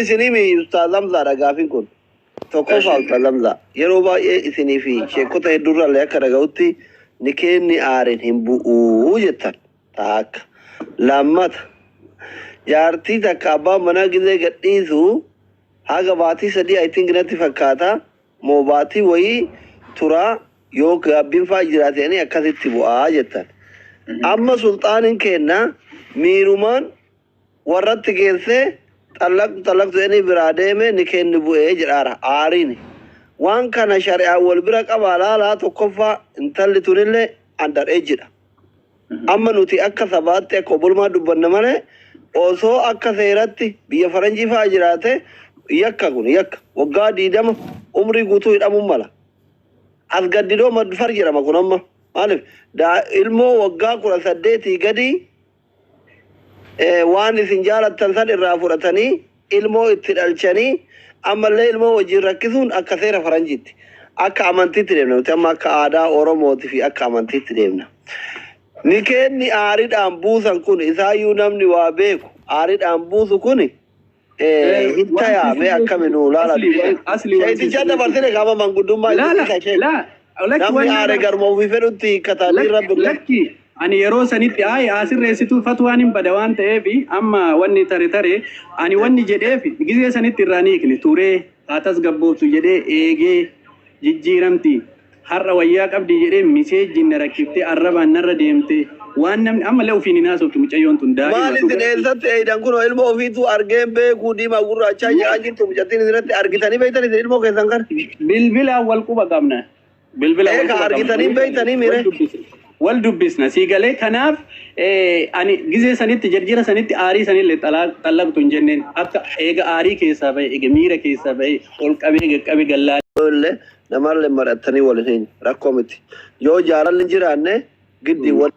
Isinii mi Ustaaz Hamzaadha gaafiin kun. Tokkoffaa Ustaaz Hamzaa yeroo baay'ee isinii fi sheekota hedduurraallee akka dhaga'utti nikeenni aariin hin bu'uu jettan. Takka. Lammata jaartii takka abbaan manaa gizee gadhiisu haga baatii 3 I think natti fakkaata moo baatii wayii turaa yoo gaabbiin faa jiraate jedhanii akkasitti bu'aa jettan. Amma sulxaaniin keenna miirumaan warratti geessee xallaqtu xallaqtu jedhanii biraa deeme nikeenni bu'ee jedhaara aariini. Waan kana shari'aan wal bira qabaa laalaa tokkoffaa intalli tunillee under age dha. Amma nuti akka sabaatti akka obbolummaa dubbanna malee osoo akka seeratti biyya faranjii fa'aa jiraate yakka kun yakka waggaa 20 umrii guutuu hidhamuun mala. Asgaddidoo madfar jedhama kun amma maaliif ilmoo waggaa 18 gadii waan isin jaalattan san irraa fudhatanii ilmoo itti dhalchanii ammallee ilmoo wajjin rakkisuun akka seera faranjiitti. Akka amantiitti deemna nuti amma akka aadaa Oromooti fi akka amantiitti deemna. Nikeenni aariidhaan buusan kun isaayyuu namni waa beeku aariidhaan buusu kun hin tayaa mee akkami nuu laala dubbisa. Sheeytichaa dabarsine qaama manguddummaa isin isa Namni aare garuma ofii fedhutti hiikkata diin rabbillee. Lakki ani yeroo sanitti ay asirreessituu fatwaan hin bada waan ta'eef amma wanni tare tare ani wanni jedheef gizee sanitti irraa ni hiikne turee haa tasgabbooftu jedhee eegee jijjiiramti har'a wayyaa qabdi jedhee miseejjiin na rakkiftee arrabaan narra deemte waan namni ammallee ofiin hin haasoftu mucayyoon tun daa'ima Maal isin eessatti eeydan kunoo ilmoo ofiituu argeen beekuu diimaa gurraachaa jedhaa jirtu mucattiin isinatti argitanii beektan isin ilmoo keessan kana. Bilbilaan wal quba qabna. Bilbila wal Eeka quba qabna. argitanii beektanii mire. Wal dubbisna sii galee kanaaf ani gizee sanitti jarjira sanitti aarii sanillee xallaqtu hin jenneen akka eega aarii keessaa ba'e eega miira keessaa ba'e ol qabee qaqqabe gallaa. Illee namallee mari'attanii wal hin rakkoo miti. Yoo jaalalli hin jiraanne giddi wal.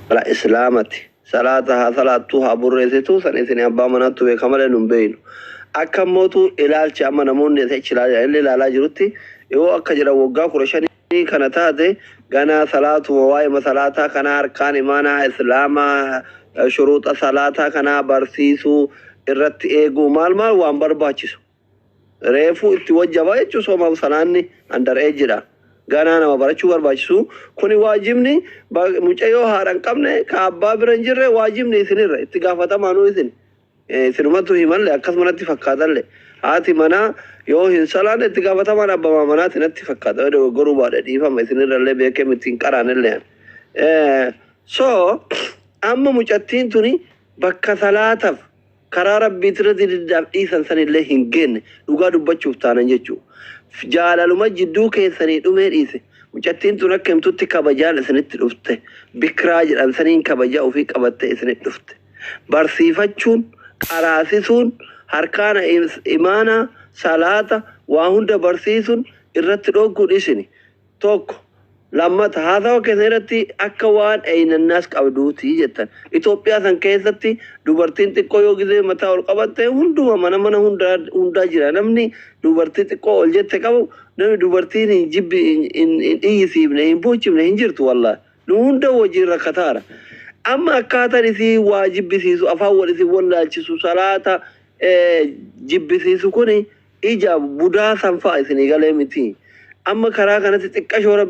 Mala islaamati salaata haa salaattuu haa burreessituu san isin abbaa manaattu beeka malee nun beeynu. Akka mootu ilaalcha amma namoonni achi ilaalaa ilaalaa jirutti yoo akka jedhan waggaa 15 kana taate ganaa salaatuma waa'ee salaataa kanaa harkaan imaanaa islaamaa shuruuxa salaataa kanaa barsiisuu irratti eeguu maal maal waan barbaachisu. Reefuu itti wajjabaa jechuun soomaaf salaanni under age dha. Ganaa nama barachuu barbaachisu. Kuni waajibni mucayyoo haadha hin qabne ka abbaa bira hin jirre waajibni isinirra itti gaafatamaa isin. Isinumatu himalle akkasuma natti fakkaatalle. Haati manaa yoo hin salaanne itti gaafatamaan abbaa manaati natti fakkaata. Yoo dogoggoruu baadhe dhiifama isinirrallee beekee miti hin qaraanillee. So amma mucattiin tuni bakka salaataaf karaa rabbiitirratti diddaaf dhiisan sanillee hin geenne dhugaa dubbachuuf taanan jechuudha. Jaalaluma jidduu keessanii dhumee dhiise. Mucattiin tun akka himtutti kabajaan isinitti dhufte. Bikiraa jedhan saniin kabajaa ofii qabattee isinitti dhufte. Barsiifachuun, qaraasisuun, harkaana imaanaa, salaata, waa hunda barsiisuun irratti dhogguun isini. Tokko lammata haasawa keessan irratti akka waan eeynannaas qabduuti jettan. Itoophiyaa san keessatti dubartiin xiqqoo yoo gizee mataa ol qabatte hunduma mana mana hundaa jira. Namni dubartii xiqqoo ol jette qabu namni dubartiin hin jibbi hin iyyisiifne hin boochifne hin jirtu wallaahi. Nu hunda wajjin rakkataara. Amma akkaataan isii waa jibbisiisu afaan wal isin wallaalchisu salaata jibbisiisu kuni ija budaa san fa'a isinii galee miti. Amma karaa kanatti xiqqashoo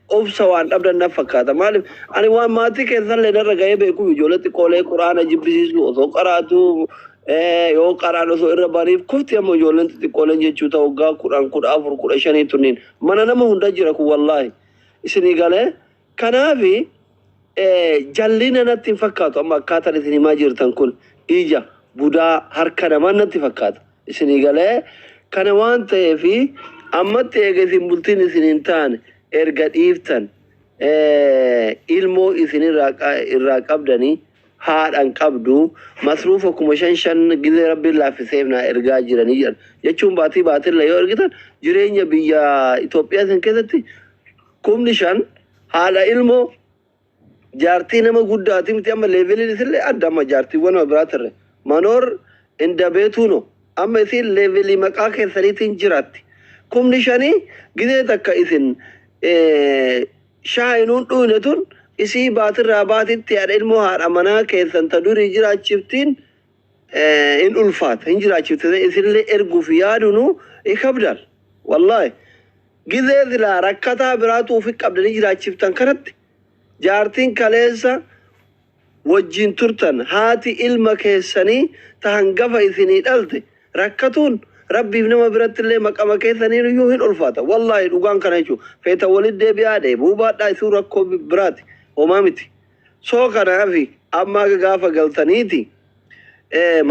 obsa waan dhabdan na fakkaata. Maaliif ani waan maatii keessallee narra gahee beekuuf ijoollee xiqqoolee quraana jibbisiisu osoo qaraatu yoo qaraan osoo irra bariif kufti amma ijoolleen xixiqqooleen jechuu ta'u waggaa 10 14 15 tunniin mana nama hunda jira kun wallaahi isinii galee. Kanaafi jallina natti hin fakkaatu amma akkaataan isin himaa jirtan kun ija budaa harka namaa natti fakkaata. Isinii galee kana waan ta'eef ammatti eega isin bultiin isin hin taane erga dhiiftan ilmoo isin irraa qabdanii haadhan qabdu masruufa 5,000 gizee rabbiin laaffiseef naa ergaa jiranii jedhan jechuun baatii baatilla yoo ergitan jireenya biyya Itoophiyaa san keessatti 5,000 haadha ilmoo jaartii nama guddaati miti amma leeveliin isillee adda amma jaartiiwwan biraatirre manoor inda beetuuno amma isin leevelii maqaa keessaniitiin jiraatti. 5,000 gizee takka isin shaayinuun dhuyne tun isii baatirraa baatitti haadha ilmoo haadha manaa keessan ta durii jiraachiftiin in ulfaata hin jiraachifte isinillee erguuf yaadunu ikabdal wallaahi gizee silaa rakkataa biraatu ufi qabdanii jiraachiftan kanatti jaartiin kaleessa wajjin turtan haati ilma keessanii ta hangafa isinii dhalte rakkatuun rabbiif nama biratti illee maqama keessaniin iyyuu hin ulfaata wallaahi dhugaan kana jechuudha feeta walit deebi'aa deebuu baadhaa isuu rakkoo biraati homaa miti soo kanaafi amma gaafa galtaniiti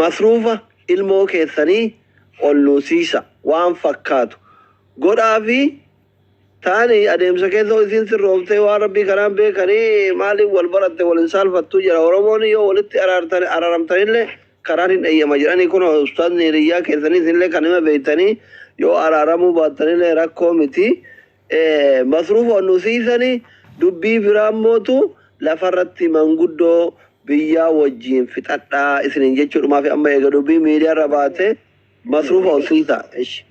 masruufa ilmoo keessanii ol nuusiisa waan fakkaatu godhaa fi taani adeemsa keessa isiin sirrooftee waan rabbii kanaan beekanii maaliif wal baratte wal hin saalfattu jedha Oromoon yoo walitti araaramtanillee karaan hin eeyyama jedhanii kun ustaazni hiriyyaa keessanii isinillee kan hima beektanii yoo araaramuu baattanillee rakkoo miti. Masruufa ol nuusiisanii dubbii biraa mootu lafarratti manguddoo biyyaa wajjin fixadhaa isiniin jechuudhumaaf amma eega dubbii miidiyaarra baate masruufa ol siisa.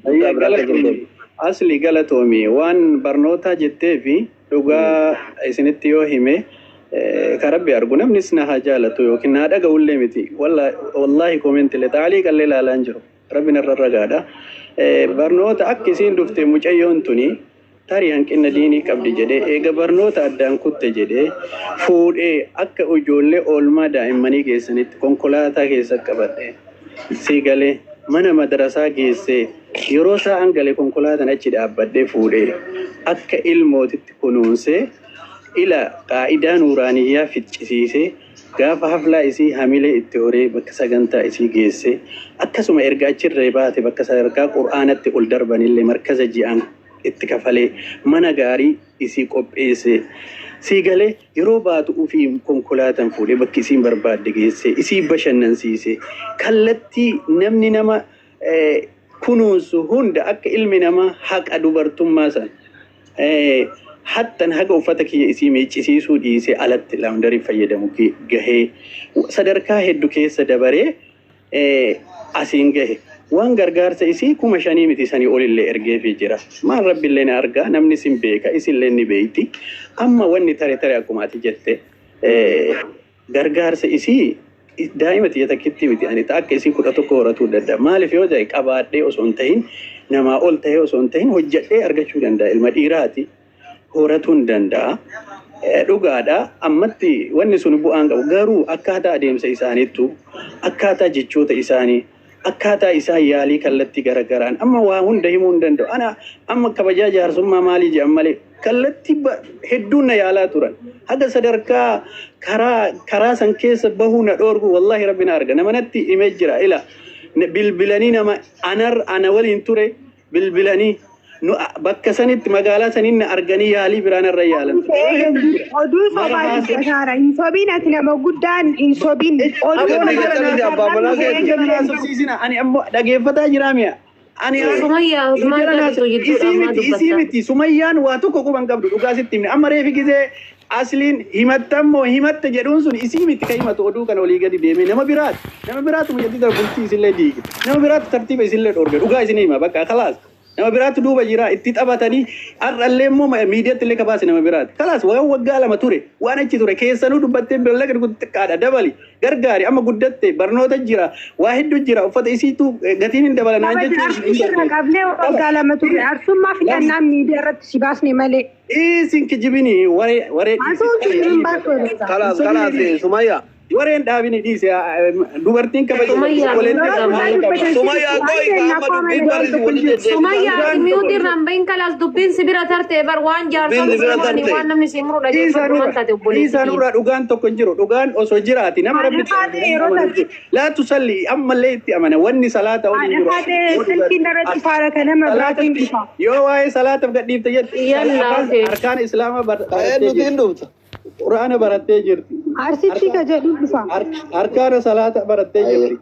Guddaa biraa keessa hin deemu. Asli galatoomi waan barnootaa jettee fi dhugaa isinitti yoo hime ka rabbi argu namnis na haa jaalatu yookiin na dhaga'ullee miti wallaahi koomentilee xaalii qallee ilaalaa hin jiru rabbi narra ragaadha. Barnoota akka isiin dhufte mucayyoon tuni tarii hanqina diinii qabdi jedhee eega barnoota addaan kutte jedhee fuudhee akka ijoollee oolmaa daa'immanii keessanitti konkolaataa keessa qabadhe sii galee mana madarasaa geessee yeroo sa'aan galee konkolaataan achi dhaabbadhee fuudhee akka ilmootitti kunuunsee ila qaa'idaa nuuraaniyyaa ficcisiisee gaafa haflaa isii hamilee itti horee bakka sagantaa isii geessee akkasuma erga achirree baate bakka sadarkaa qur'aanatti ol darbanillee markaza ji'aan itti kafalee mana gaarii isii qopheessee sii galee yeroo baatu ufii konkolaataan fuudhee bakki isiin barbaadde geessee isii bashannansiisee kallattii namni nama kunuunsu hunda akka ilmi namaa haqa dubartummaa sana hattan haga uffata kiyya isii miiccisiisuu dhiisee alatti laawundarii fayyadamu gahee sadarkaa hedduu keessa dabaree asiin gahe. Waan gargaarsa isii 5,000 miti sanii olillee ergeefii jira. Maal rabbiillee na argaa namni sin beeka isillee ni beeyti. Amma wanni tare tare akkuma ati jette gargaarsa isii daa'ima tiyya takkitti miti ani akka isii 11 horatuu danda'a. Maaliif yoo ta'e qabaadhee osoo hin tahin namaa ol ta'ee osoo hin tahin hojjedhee argachuu danda'a. Ilma dhiiraati horatuu hin danda'a. Dhugaadha ammatti wanni sun bu'aan qabu garuu akkaataa adeemsa isaaniittu akkaataa jechoota isaanii akkaataa isaan yaalii kallattii garagaraan amma waa hunda himuu hin danda'u. Ana amma kabajaa jaarsummaa maalii jedhan malee kallattii hedduun na yaalaa turan. Haga sadarkaa karaa san keessa bahuu na dhoorgu wallaahi rabbi na arga. Nama natti himee jira ila bilbilanii nama ana waliin ture bilbilanii bakka sanitti magaalaa saniin na arganii yaalii biraan irra yaalan. Oduu sobaa dubbataara. Hin sobiin ati nama guddaan hin sobiin. Oduu Ani ammoo dhageeffataa jiraa mi'a. Ani Sumayyaa Usmaan Gabitu jidduudha ammaa isii dubbatta. miti Sumayyaan waa tokko quban qabdu dhugaa sitti himne amma reefi gisee asliin himattammoo himatte jedhuun sun isii miti ka himatu oduu kana olii gadi deemee nama biraati nama biraatu mucattii tana bultii isillee diige nama biraatu tartiiba isillee dhorge dhugaa isin hima bakka kalaas nama biraatu duuba jira itti taphatanii har'allee immoo miidiyaatti illee kabaase nama biraati kalaas waan waggaa 2 ture waan achi ture keessanuu dubbattee mallaqa xiqqaadha dabali gargaari amma guddatte barnoota jira waa hedduu jira uffata isiitu gatiin hin dabalanaan Kabajaa jechuun arsii irra qabnee waggaa 2 ture. Arsummaa fidannaan miidiyaa irratti si baasne malee. Isin kijibini waree waree Asuun kijibin baasne. Kalaas kalaas Sumayyaa. wareen dhaabini dhiise dubartiin kabaja Sumayyaa Sumayyaa qoy amma dubbiin barri walitti deddeebisaa. Sumayyaa miyuuti irraan bahin kalaas dubbiin si bira tarte bar waan jaarsa Dubbiin si bira tarte. waan namni si muru dhageeffatu waan taate obboleessi. Dhiisaa nurraa dhugaan tokko hin jiru. Dhugaan osoo jiraati nama rabbi Haadha faatee yeroo tarte. laa tusalli ammallee itti amana wanni salaata waliin Haadha jiru. faatee silkiin irratti faara kan nama biraatiin dhufa. Yoo waa'ee salaataaf gadhiifte jette Yallaa, okay. arkaan islaamaa barattee Nuti jirti. hin dhufta. Quraana barattee jirti. Arsichi ka jedhu dhufa. Arkaana salaata barattee jirti.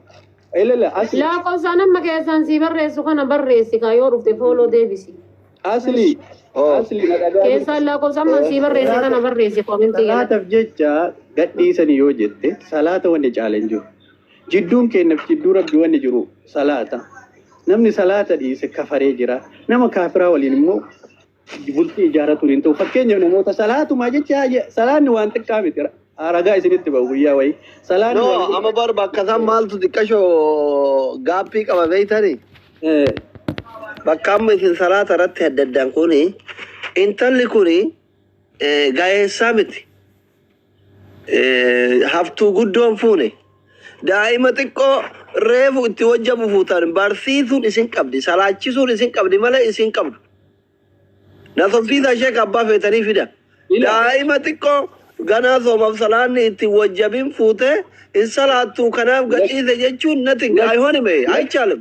Ilala asli Lakkoofsaan amma keessaan si barreessu kana barreessi kaa yoo dhufte fooloo deebisi. asli asli na dhagaa. Keessaan lakkoofsa amma si barreesse kana barreessi koomentii jalatti. Salaataaf jecha gadhiisanii yoo jette salaata wanni caala hin jiru. Jidduun keenyaaf jidduu rabbi wanni jiru salaata. Namni salaata dhiise kafaree jira. Nama kaafiraa waliin immoo bultii ijaarratuun hin ta'u. Fakkeenyaaf namoota salaatumaa jecha salaanni waan xiqqaa miti. Ragaa isinitti ba'u guyyaa wayii. Salaanni No, waan amma bar bakka san maaltu xiqqashoo gaappii qaba beeytani? Bakka amma isin salaata irratti adda addaan kuni intalli kuni gaa'eessaa miti. Haftuu guddoon fuune. Daa'ima xiqqoo reefu itti wajjabu fuutan barsiisuun isin qabdi, salaachisuun isin qabdi malee isin qabdu. Na sobsiisaa ishee abbaa feetanii fida. Daa'ima xiqqoo ganaa soomaaf salaanni itti wajjabin fuute hin salaattu kanaaf gadhiise jechuun nati አይሆንም አይቻልም።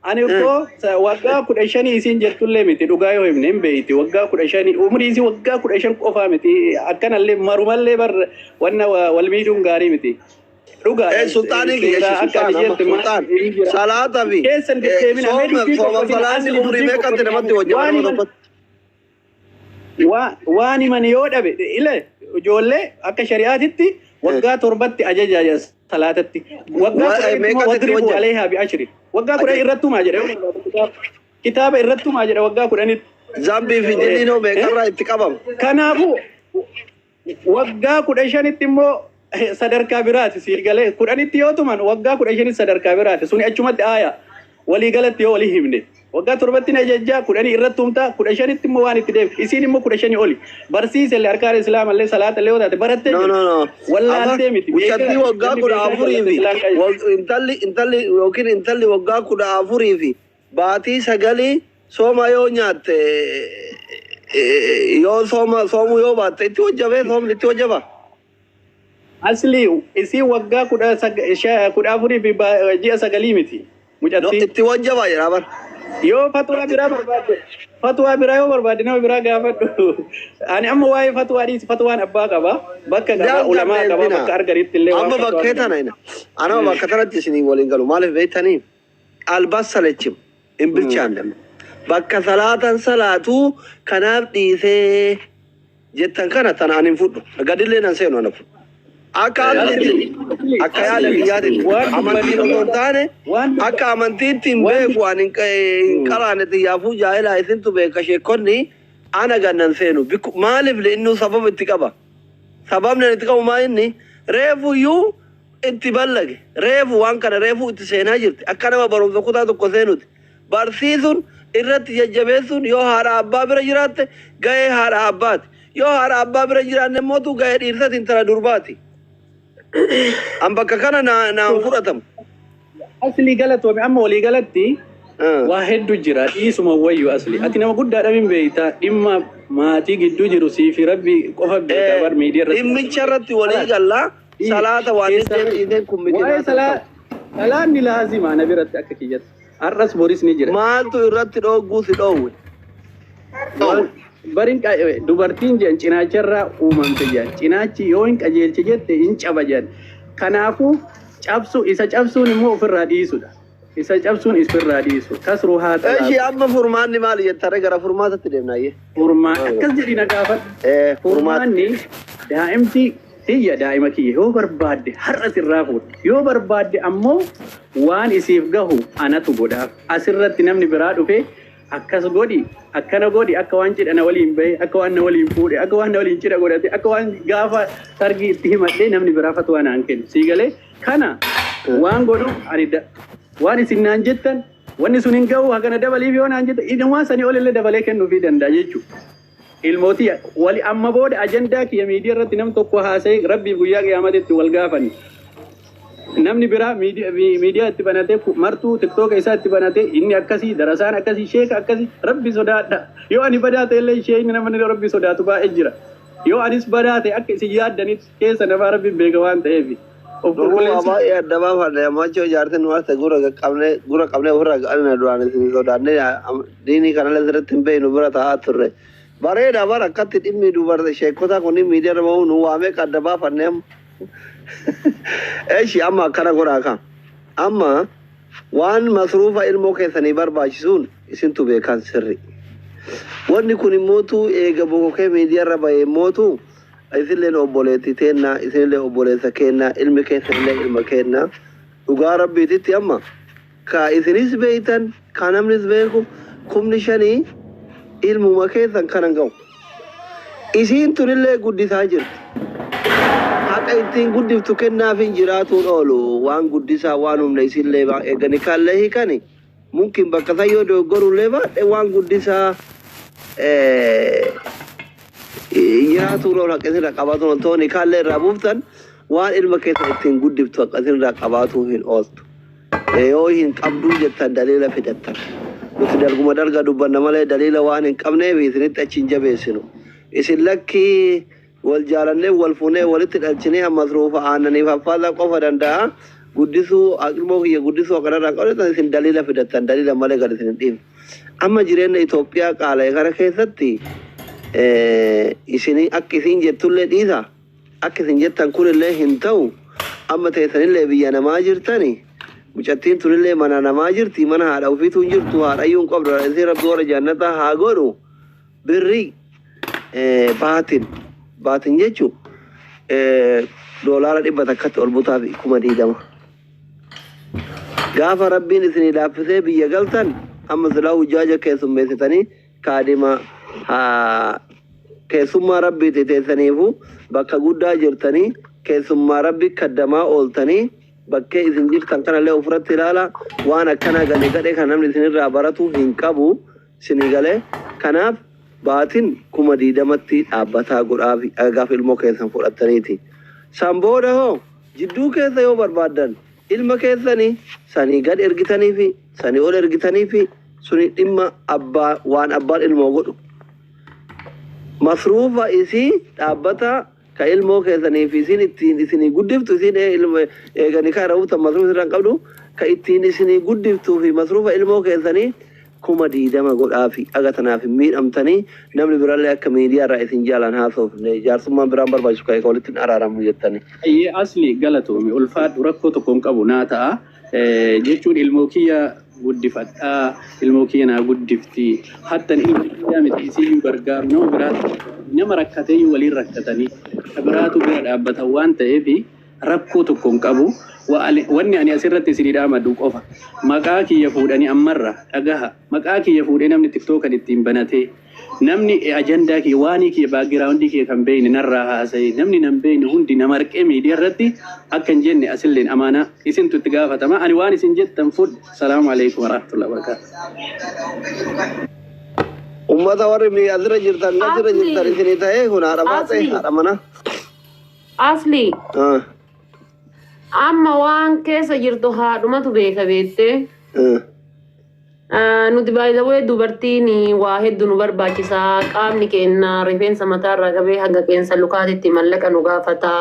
Ani ikkoo waggaa 15 isiin jettullee miti, dhugaa yoo himne hin beeyti. Waggaa 15 umrii isii waggaa 15 qofaa miti, akkanallee marumallee bar wanna wal miidhuun gaarii miti. Dhugaa Sultaanii kiyya sultaan amma sultaan salaata fi keessan deddeebina mee dubbii sooma tokko salaanni asli umrii dubbii meeqatti tokko namatti wajjaba waan nama himan tokkotti. Waan himan yoo dhabe ile ijoollee akka shari'aatitti waggaa 7tti ajaja salaatatti. Waggaa 10tti immoo Meeqatti itti wadribu wajjaba? aleehaa bi ashri. Waggaa 10 irrattumaa jedha, kitaaba irrattumaa jedha waggaa 10tti. Zambii fi diliinoo meeqarraa itti qabama? Kanaafuu waggaa 15tti immoo sadarkaa biraati sii galee. 10tti yoo tuman waggaa 15tti sadarkaa biraati suni achumatti aaya walii galatti yoo walii himne waggaa 7tti ni ajajjaa, 10 irratti tumtaa, 15tti immoo waan itti deebi. Isiin immoo 15 oli barsiisellee harkaan islaamallee salaatallee yoo taate barattee No, jirti. no, no. Wallaaltee miti. Mucattii beekaa waggaa namni kudha beekaa afurii jaalata fi islaan qajeelcha. intalli yookiin intalli waggaa 14 fi baatii 9 sooma yoo nyaatte, yoo sooma soomuu yoo baatte itti wajjabee soomni itti wajjaba. Asli isii waggaa 14 fi ji'a 9 miti No, mucattii. itti wajjaba jedha bar. Yoo fatwaa biraa barbaadde, fatwaa biraa yoo barbaadde nama biraa gaafadhu. Ani amma waa'ee fatwaa dhiisi, fatwaan abbaa qaba, bakka qaba, Daangaan ulamaa qaba, deebina. bakka arganitti illee waan Amma fatwaa bakkee argan. tana ina. Anama bakka tanatti isinii waliin galu. Maaliif beektanii? Albassalechim hin bilchaanne. Bakka salaatan salaatuu kanaaf dhiisee jettan kana tana ani hin fudhu. Gadillee nan seenu ana fudhu. Akka aslitti akka yaada kiyyaatitti Waan amantiin osoo hin taane waan akka amantiitti hin waan beeku ani hin qaraane xiyyaafuu jaahilaa isintu beeka sheekonni ana gannan seenu. Maaliif inni sababa itti qaba? Sababni ani itti qabu maa inni reefuyyuu itti ballage, reefu waan kana reefu itti seenaa jirti, akka nama barumsa kutaa tokko seenuti barsiisuun irratti jajjabeessuun yoo haadha abbaa bira jiraatte gahee haadha abbaati, yoo haadha abbaa bira jiraanne mootu gahee dhiirsati intala durbaati. An bakka kana naan fudhatamu. Asli galatoome, amma walii galatti waa hedduu jira, dhiisuma wayyu. Asli ati nama guddaadha, min beeyta, dhimma maatii gidduu jiru sii fi rabbi qofa beeka bar miidiyaa irratti. Dhimmicha irratti walii gallaa salaata waan dhiiseen kun miti. Waa'ee salaanni laazima na biratti akka kiyyatti. Har'as boris ni jira. Maaltu irratti dhogguu si dhoowwe? Barin dubartiin jedhan cinaacharraa uumamte jedhan, cinaachi yoo hin qajeelche jette hin caba jedhan. Kanaafuu cabsu isa cabsuun immoo ofirraa dhiisudha. Isa cabsuun ofirraa dhiisu. Kasruu haa Eshi xalaatu. Amma furmaanni maali jettare? Gara furmaatatti deemna ayyee. Furmaa akkas jedhi na gaafadhu. Furmaata. Furmaanni daa'imti tiyya daa'ima kiyya yoo barbaadde har'a sirraa fuudha. Yoo barbaadde ammoo waan isiif gahu anatu godhaaf. Asirratti namni biraa dhufe akkas godhi akkana godhi, akka waan cidha na waliin bahe, akka waan na waliin fuudhe, akka waan na waliin cidha godhate, akka waan gaafa sargii itti himadhee namni biraa fatwaa naan kennu. Sii galee kana waan godhu ani waan isin naan jettan wanni sun hin gahu, hagana dabaliif yoo naan jettan inni waan sanii olillee dabalee kennuufii danda'a jechuudha. Ilmootii wali amma booda ajandaa kiyya miidiyaa irratti nam tokko haasa'e rabbiif guyyaa qiyaamatitti wal gaafanne. Namni biraa miidiyaa itti banatee martuu TikToka isaa itti banatee inni akkasii darasaan akkasii sheeka akkasii, rabbi sodaadha. Yoo ani badaa ta'e illee ishee namni rabbi sodaatu baay'ee jira. Yoo anis badaa ta'e akka isin yaaddanitti keessa namaa rabbi beeka waan ta'eef. Of Duruu qulqulleessu. Baay'ee adda baafanne ammachoo jaartin nu arte gura qabne ofirra qabne duraan isin sodaanne diinii kanallee sirriitti hin beeknu bira taa'aa turre. Bareeda bara akkatti dhimmi dubartii sheekota kun miidiyaa irra bahu nu waamee adda baafanne amma. Eshi amma akkana godhaa kan. Amma waan masruufa ilmoo keessanii barbaachisuun isintu beekan sirri. Wanni kun immootu eega bokokee miidiyaa irra bahee immootu isinillee obboleettii teennaa, isinillee obboleessa keennaa, ilmi keessanillee ilma keennaa, dhugaa rabbiititti amma Ka isinis beeytan, ka namnis beeku, 5,000 ilmuma keessan kanan ga'u. Isiin tunillee guddisaa jirti. Haqa ittiin guddiftu kennaaf hin jiraatuun oolu waan guddisaa waan humna isillee eegani kaallee hiikani. Mumkin bakka san yoo dogoggorullee baadhe waan guddisaa jiraatuun oolu haqa isinirraa qabaatuun oolu. Tooni kaallee irraa buuftan waan ilma keessan ittiin guddiftu haqa isinirraa qabaatuu hin ooltu. Yoo hin qabduu jettan daliila fidattan. Nuti darguma darga dubbanna malee daliila waan hin qabneef isinitti achi hin jabeessinu. Isin lakkii wal jaalannee wal fuunee walitti dhalchinee masruufa aannaniif affaasaa qofa danda'a. Guddisuu ilmoo kiyya guddisuu akkanarraa qabatan isin daliila fidattan, daliila malee gad isin hin dhiifne. Amma jireenya Itoophiyaa qaala'e kana keessatti isin akka isin jettullee dhiisa. Akka isin jettan kunillee hin ta'u. Amma teessanillee biyya namaa jirtani. Mucattiin tunillee mana namaa jirti. Mana haadha ofiitu hin jirtu. Haadhayyuu hin qabdu. Isin rabbi warra jannataa haa godhu. Birrii baatin baatin jechuun $100tti ol butaa fi 20,000. Gaafa rabbiin isinii laaffisee biyya galtan amma silaa hujjaaja keessummeessitanii kaadhima keessummaa rabbiiti teessaniifu bakka guddaa jirtanii keessummaa rabbi kaddamaa ooltanii bakkee isin jirtan kanallee ofirratti ilaala waan akkanaa galee gadhee kan namni isinirraa baratu hin qabu isinii galee. Kanaaf baatin 20,000tti dhaabbataa godhaa fi gaafa ilmoo keessan fudhattaniiti. San booda hoo jidduu keessa yoo barbaaddan ilma keessanii sanii gad ergitanii fi sanii ol ergitanii fi suni dhimma abbaa waan abbaan ilmoo godhu. Masruufa isii dhaabbata ka ilmoo keessanii fi isin ittiin isinii guddiftu isin ilma eeganii kan irra buuftan masruufa irraa hin qabdu ka ittiin isinii guddiftuu fi masruufa ilmoo keessanii 20,000 godhaa fi aga tanaaf hin miidhamtanii namni birallee akka miidiyaa irraa isin jaalan haasofne jaarsummaan biraan barbaachisu kan walitti hin araaramu jettanii. Ayyee asli galatoomi ulfaadhu rakkoo tokko hin qabu naa ta'a. Jechuun ilmoo kiyya guddifadhaa, ilmoo kiyya naa guddifti. Hattan ilma kiyyaa miti isiyyuu gargaaru nama biraatu nama rakkateeyyuu waliin rakkatanii ka biraatu bira dhaabbatan waan ta'eef rakkoo tokko hin qabu. Wanni ani asirratti isinii dhaamadhu qofa maqaa kiyya fuudhanii ammarra dhagaha maqaa kiyya fuudhee namni tiktookan ittiin banatee namni ajandaa kiyya waanii kiyya backgroundii kiyya kan beekne narraa haasa'e namni nan beekne hundi nama arqee miidiyaa irratti akka hin jenne asilleen amaanaa isintu itti gaafatama. Ani waan isin jettan fudhe. Salaamu alaikum warahmatullahi wabarakatuh. Ummata warri biyya asirra jirtan asirra jirtan Asli. isinii ta'ee kun haadha baatee Asli. haadha mana. Asli. Amma waan keessa jirtu haadhumatu beeka beektee. Nuti baay'ee dubartiin waa hedduu nu barbaachisa. Qaamni keenya rifeensa mataarraa qabee hanga qeensa lukaatitti mallaqa nu gaafata.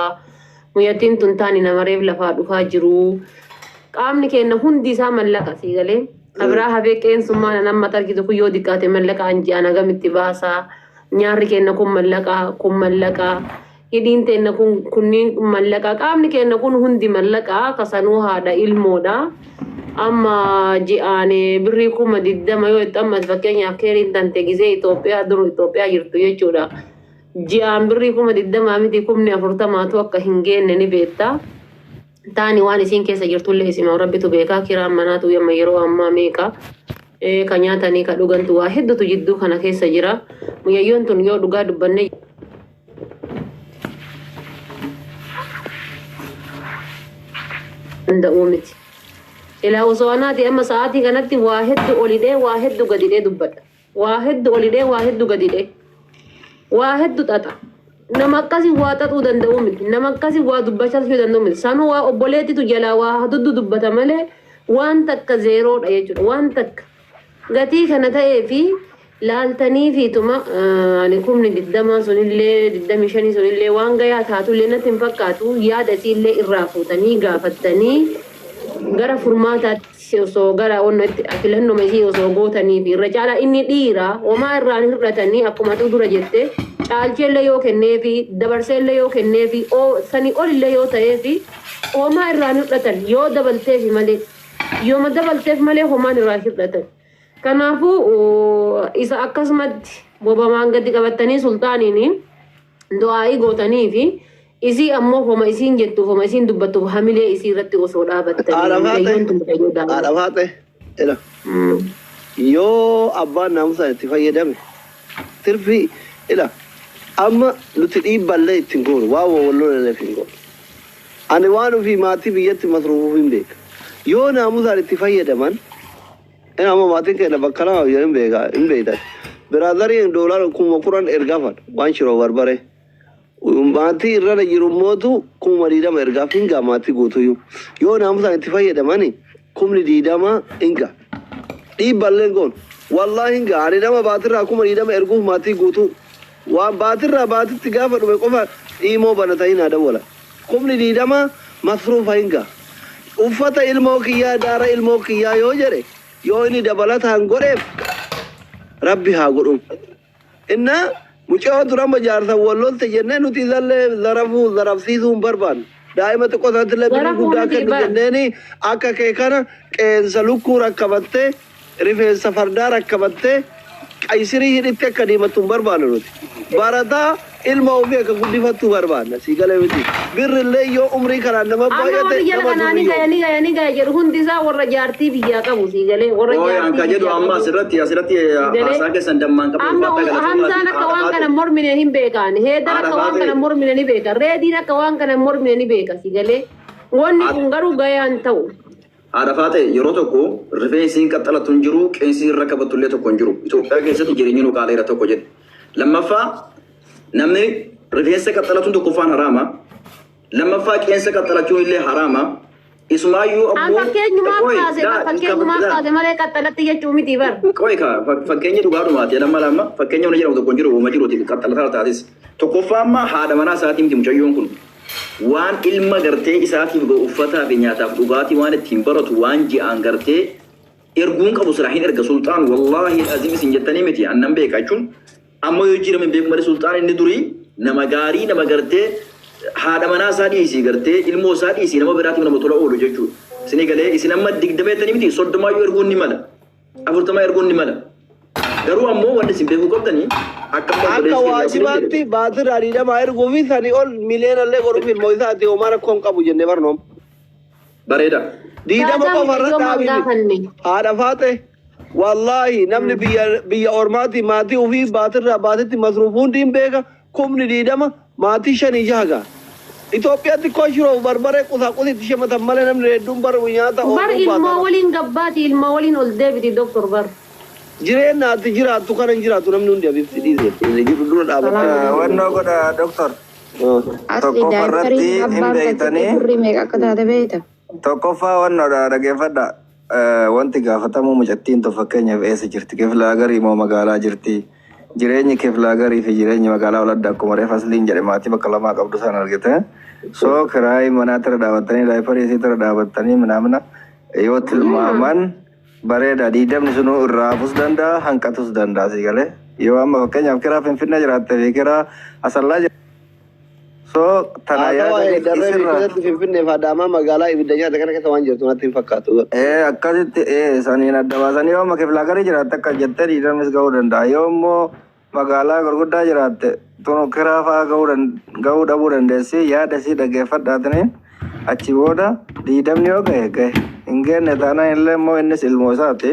Muyyattiin tun taani namareef lafaa dhufaa jiru. Qaamni keenya hundi isaa mallaqa sii galee. Abiraa hafee qeensummaa nama argitu kun yoo xiqqaate mallaqa anji'aan hagamitti baasa. Nyaarri keenya kun mallaqa kun mallaqa. Hidhiin teenya kun kunniin mallaqa. Qaamni keenya kun hundi mallaqa. Kasanuu haadha ilmoodha. Amma ji'aan birrii 20,000 yoo itti ammas fakkeenyaaf keeriin tante gisee Itoophiyaa dur Itoophiyaa jirtu jechuudha. Ji'aan birrii 20,000 miti 40,000tu akka hin geenne ni beekta. Taani waan isiin keessa jirtullee isima rabbitu beekaa kiraan manaatu yamma yeroo ammaa meeqa. Ka nyaatanii ka dhugantu waa hedduutu jidduu kana keessa jira. Muyyayyoon tun yoo dhugaa dubbanne danda'uu miti. Silaa osoo anaati amma sa'aatii kanatti waa hedduu olidhee waa hedduu gadidhee dubbadha. Waa hedduu olidhee waa hedduu gadidhee. Waa hedduu xaxa. Nama akkasii waa xaxuu danda'uu miti. Nama akkasii waa dubbachuu danda'uu miti. Sanuu waa obboleettitu jalaa waa haduddu dubbata malee waan takka zeeroodha jechuudha. Waan takka. Gatii kana ta'ee fi laaltanii fiituma ani 20,000 sunillee 25 sunillee waan gayaa taatullee natti hin fakkaatu yaada isiillee irraa fuutanii gaafattanii gara furmaataatti osoo gara onnatti filannoo isii osoo gootanii fi irra caalaa inni dhiira homaa irraan hir'atanii akkuma ati dura jette caalcheellee yoo kenneefi dabarseellee yoo kenneefi sanii olillee yoo ta'eefi homaa irraan hir'atan yoo dabalteefi malee yooma dabalteef malee homaan irraa hir'atan. Kanaafuu isa akkasumatti bobamaan gadi qabattanii sultaaniin du'aa'ii gootanii fi Isii ammoo homa isiin jettuuf homa isiin dubbattuuf hamilee isii irratti osoo dhaabattanii Haadha faate. mucayyoon tun mucayyoo Haadha daawwatu. faate. Ila. Yoo abbaan naamusaan itti fayyadame tirfii ila amma nuti dhiibballee ittiin goonu waan wawwalloolaleef hin goonu. Ani waan ofii maatii biyyatti masruufuuf hin beeka. Yoo naamusaan itti fayyadaman ina amma maatiin keenya bakka lama biyya hin beeka hin beektan. Biraazariin doolaara 10,000 ergaafan waan shiroo barbare. Maatii irra jiru mootu 20,000 ergaaf hin gaa maatii guutuyyuu. Yoo naamusaan itti fayyadamani 20,000 hin gaa. Dhiibballeen goon wallaahi hin gaa ani nama baatirraa 20,000 erguuf maatii guutuu. Waan baatirraa baatitti gaafa dhume qofa dhiimoo banatanii naa dawwala. 20,000 masruufa hin gaa. Uffata ilmoo kiyyaa daara ilmoo kiyyaa yoo jedhe yoo inni dabalataan godheef rabbi haa godhuuf. Inna mucaa durama jaarsan wallolte jennee nuti isallee zarafuu zarafsiisuu hin barbaannu. Daa'ima xiqqoo isaatti illee birrii Zarafuu guddaa miti kennu bar. jenneeni akka kee kana qeensa lukkuu rakkabattee rifeensa fardaa rakkabattee qaysirii hidhitti akka deemattu hin barbaannu nuti. Barataa ilma ofii akka guddifattu barbaanna sii galee miti. Birrillee yoo umrii kanaan nama Amma baay'ate warri jala nama kanaa ni duriyyoo. gaya ni gaya ni gaya jedhu hundi isaa warra jaartii biyyaa qabu sii galee warra Ooyaan jaartii ka jedhu biyyaa amma qabu asirratti asirratti sii galee. haasaa keessan dammaan qabu Amma ulfaata Hamzaan galatoomaatii akka haadha waan kana faate. mormine hin beekan. Heedan Haadha akka waan faate. kana mormine ni beekan. Reediin akka waan kana mormine ni beeka si galee. Wanni kun garuu gayaan ta'u. Haadha faate yeroo tokko rifeensi hin qaxxalatu hin jiru qeensi irra qabattu illee tokko hin jiru. Itoophiyaa keessatti jireenyi nu qaaleera tokko jedhe. Lammaffaa namni rifeensa qaxxalatuun tokkoffaan haraama. Lammaffaa qeensa qaxxalachuun illee haraama. Isumaayyuu An ammoo fakkeenyumaaf qoy kaase daa fakkeenyumaaf daa kaase malee qaxxalatti jechuu miti bar. qoy ka fakkeenya dhugaadhumaati lama lama fakkeenya wani jedhamu tokko hin jiru uuma jiruuti qaxxalataa taatis. Tokkoffaa amma haadha manaa isaatii miti mucayyoon kun. Waan ilma gartee isaatiif ga'u uffataa fi nyaataaf dhugaatii waan ittiin baratu waan ji'aan gartee erguun qabu silaa hin erga sulxaan wallaahi azim isin jettanii miti annan beeka jechuun amma yoo jijjiirame hin beeku malee sulxaan inni durii nama gaarii nama gartee haadha manaa isaa dhiisii gartee ilmoo isaa dhiisii nama biraatiif nama tola oolu jechuudha. Isinii galee isin amma 20 jettanii miti 30 erguun ni mala 40 erguun ni mala. Garuu ammoo wanni isin beekuu qabdanii akka amma Akka obboleessi keenya asirratti waajibaatti jedhe. baatirraa diidama erguu fi sanii ol miliyoonallee godhuuf ilmoo isaati homaa rakkoo hin qabu jennee barnoom. Bareeda. Diidama Taataa qofa irra mucayyoo maal dhaabii miti. gaafanne? Haadha faate wallaahi namni biyya biyya ormaati maatii ofii baatirraa baatitti masruufu hundi hin beeka 20,000 maatii shanii jaha gaha. Itoophiyaatti koo shiroo barbaree qusaqusitti shamatan malee namni hedduun baru nyaata Bar ooluu ilmoo baatama. waliin gabbaati ilmoo waliin ol deebiti doktor bar. Jireenya ati jiraattu kana hin jiraattu namni hundi abibsi dhiise jiru dura dhaabattee. Wannoo godha doktor. Asli Tokkoffaa daayipariin irratti hin abbaan galchite beektanii birrii meeqa akka taate beekta? tokkoffaa wannoodha dhageeffadha. Wanti gaafatamu mucattiin tokko fakkeenyaaf eessa jirti? Kiflaa garii moo magaalaa jirti? Jireenyi kiflaa garii fi jireenyi magaalaa waladda akkuma reef asliin jedhe maatii bakka lamaa qabdu san argite. So kiraayii manaa tira dhaabattanii daayiparii isii tira dhaabattanii minaamina yoo tilmaaman bareeda 20 sunuu irraa hafus danda'a hanqatus danda'a si galee. Yoo amma fakkeenyaaf kiraa Finfinnee jiraatte fi kiraa Asallaa jiraatte so tana Haasawaa yaadaniif darree isirraa keessatti Finfinnee fi Adaamaa magaalaa ibidda nyaata kana keessa waan jirtu natti hin fakkaatu. Akkasitti saniin adda baasanii yoo amma kiflaa garii jiraatte akka jettee 20s ga'uu danda'a. Yoo immoo magaalaa gurguddaa jiraatte tunu kiraa fa'aa ga'uu dhabuu dandeessi yaada isii dhaggeeffadhaatanii achi booda 20 yoo ga'e ga'e hin geenne taanaan illee immoo innis ilmoo isaati.